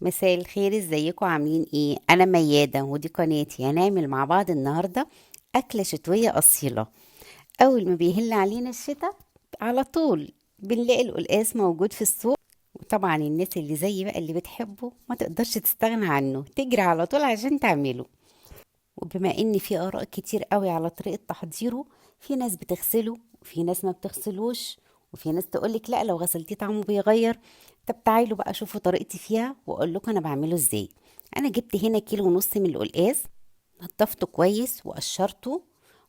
مساء الخير، ازيكم؟ عاملين ايه؟ انا ميادة ودي قناتي. هنعمل مع بعض النهاردة اكلة شتوية اصيلة. اول ما بيهل علينا الشتاء على طول بنلاقي القلقاس موجود في السوق، وطبعا الناس اللي زي بقى اللي بتحبه ما تقدرش تستغنى عنه، تجري على طول عشان تعمله. وبما ان في اراء كتير قوي على طريقة تحضيره، في ناس بتغسله وفي ناس ما بتغسلوش، وفي ناس تقولك لا لو غسلتيه طعمه بيغير. طب تعالوا بقى شوفوا طريقتي فيها واقول لكم انا بعمله ازاي. انا جبت هنا كيلو ونص من القلقاس، نضفته كويس وقشرته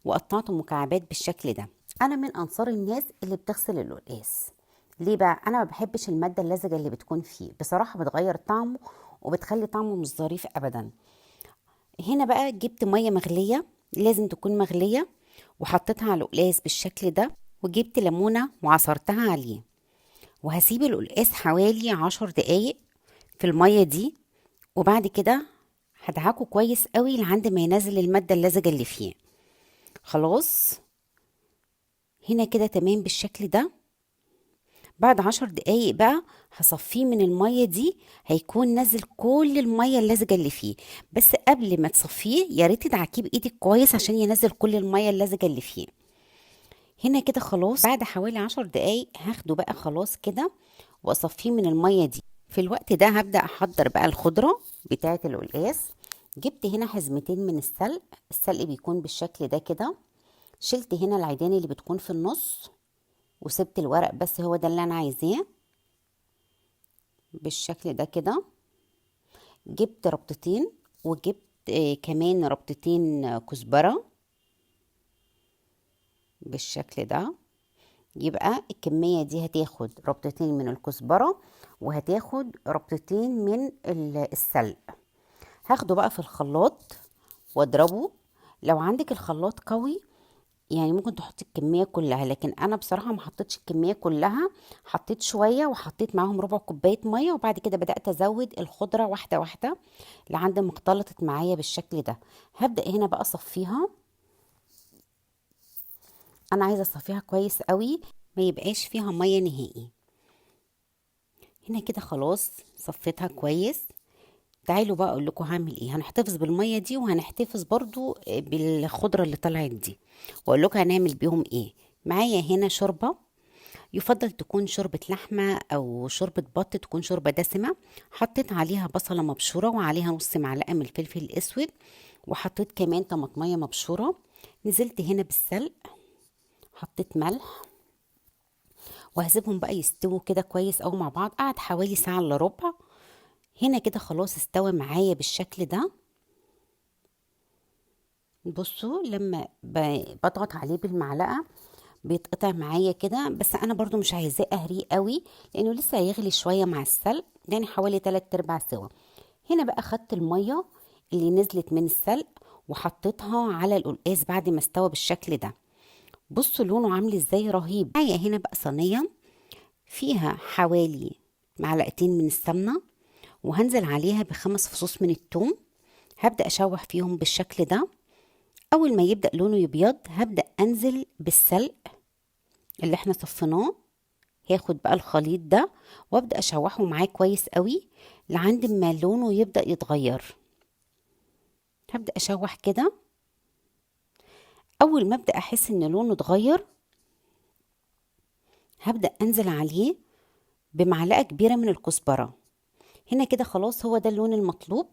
وقطعته مكعبات بالشكل ده. انا من انصار الناس اللي بتغسل القلقاس. ليه بقى؟ انا ما بحبش المادة اللزجه اللي بتكون فيه، بصراحة بتغير طعمه وبتخلي طعمه مش ظريف ابدا. هنا بقى جبت مية مغليه، لازم تكون مغليه، وحطيتها على القلقاس بالشكل ده، وجبت ليمونه وعصرتها عليه، وهسيب القلقاس حوالي 10 دقايق في المية دي، وبعد كده هدعكه كويس قوي لعند ما ينزل المادة اللزجه اللي فيه. خلاص هنا كده تمام بالشكل ده. بعد 10 دقايق بقى هصفيه من المية دي، هيكون نزل كل المية اللزجة اللي فيه. بس قبل ما تصفية يا ريت تدعكيه بايدك كويس عشان ينزل كل المية اللزجة اللي فيه. هنا كده خلاص بعد حوالي 10 دقايق هاخده بقى خلاص كده واصفيه من المية دي. في الوقت ده هبدأ احضر بقى الخضرة بتاعة القلقاس. جبت هنا حزمتين من السلق، السلق بيكون بالشكل ده كده. شلت هنا العيدان اللي بتكون في النص وسبت الورق بس، هو ده اللي انا عايزاه بالشكل ده كده. جبت ربطتين، وجبت كمان ربطتين كزبرة بالشكل ده. يبقى الكمية دي هتاخد ربطتين من الكزبرة وهتاخد ربطتين من السلق. هاخده بقى في الخلاط واضربه. لو عندك الخلاط قوي ممكن تحطي الكمية كلها، لكن انا بصراحة ما حطيتش الكمية كلها، حطيت شوية وحطيت معاهم ربع كوباية مية، وبعد كده بدأت ازود الخضرة واحدة واحدة لعند ما اختلطت معايا بالشكل ده. هبدأ هنا بقى اصفيها. انا عايزة اصفيها كويس قوي ما يبقاش فيها مية نهائي. هنا كده خلاص صفيتها كويس. تعالوا بقى اقول لكم هعمل ايه. هنحتفظ بالمية دي وهنحتفظ برضو بالخضره اللي طلعت دي، واقول لكم هنعمل بيهم ايه. معايا هنا شوربة، يفضل تكون شوربة لحمه او شوربة بط، تكون شوربة دسمة. حطيت عليها بصله مبشوره وعليها نص معلقه من الفلفل الاسود، وحطيت كمان طماطميه مبشوره. نزلت هنا بالسلق، حطيت ملح، وهسيبهم بقى يستووا كده كويس قوي مع بعض. قعد حوالي ساعة الا ربع. هنا كده خلاص استوى معايا بالشكل ده. بصوا لما بضغط عليه بالمعلقه بيتقطع معايا كده، بس انا برضو مش عايزاه اهريه قوي لانه لسه هيغلي شوية مع السلق، يعني حوالي 3/4 سوا. هنا بقى خدت المية اللي نزلت من السلق وحطيتها على القلقاس بعد ما استوى بالشكل ده. بصوا لونه عامل ازاي، رهيب. معايا هنا بقى صينية فيها حوالي معلقتين من السمنة، وهنزل عليها ب5 فصوص من الثوم. هبدأ أشوح فيهم بالشكل ده. أول ما يبدأ لونه يبيض هبدأ أنزل بالسلق اللي احنا صفيناه. هاخد بقى الخليط ده وأبدأ أشوحه معاه كويس قوي لعند ما لونه يبدأ يتغير. هبدأ أشوح كده. أول ما أبدأ أحس إن لونه اتغير هبدأ أنزل عليه بمعلقة كبيرة من الكزبرة. هنا كده خلاص هو ده اللون المطلوب.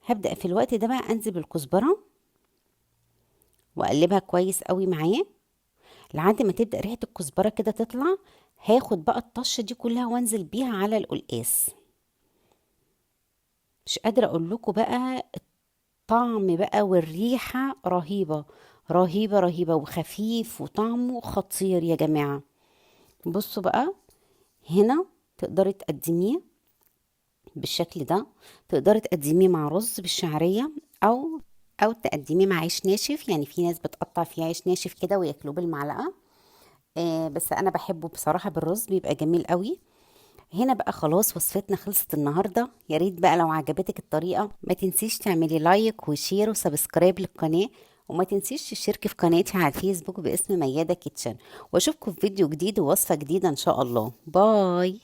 هبدأ في الوقت ده بقى أنزل بالكزبرة وأقلبها كويس قوي معاه لحد ما تبدأ ريحة الكزبرة كده تطلع. هاخد بقى الطشة دي كلها وانزل بيها على القلقاس. مش قادرة اقول لكم بقى الطعم بقى والريحة رهيبة رهيبة رهيبة، وخفيف وطعمه خطير يا جماعة. بصوا بقى هنا تقدري تقدميه بالشكل ده، تقدري تقدميه مع رز بالشعرية او تقدميه مع عيش ناشف. في ناس بتقطع فيه عيش ناشف كده وياكلوه بالمعلقة، بس انا بحبه بصراحة بالرز، بيبقى جميل قوي. هنا بقى خلاص وصفتنا خلصت النهاردة. يا ريت بقى لو عجبتك الطريقة ما تنسيش تعملي like و share و subscribe للقناة، وما تنسيش تشتركي في قناتي على الفيسبوك باسم ميادة كيتشن. واشوفكم في فيديو جديد ووصفة جديدة ان شاء الله. bye.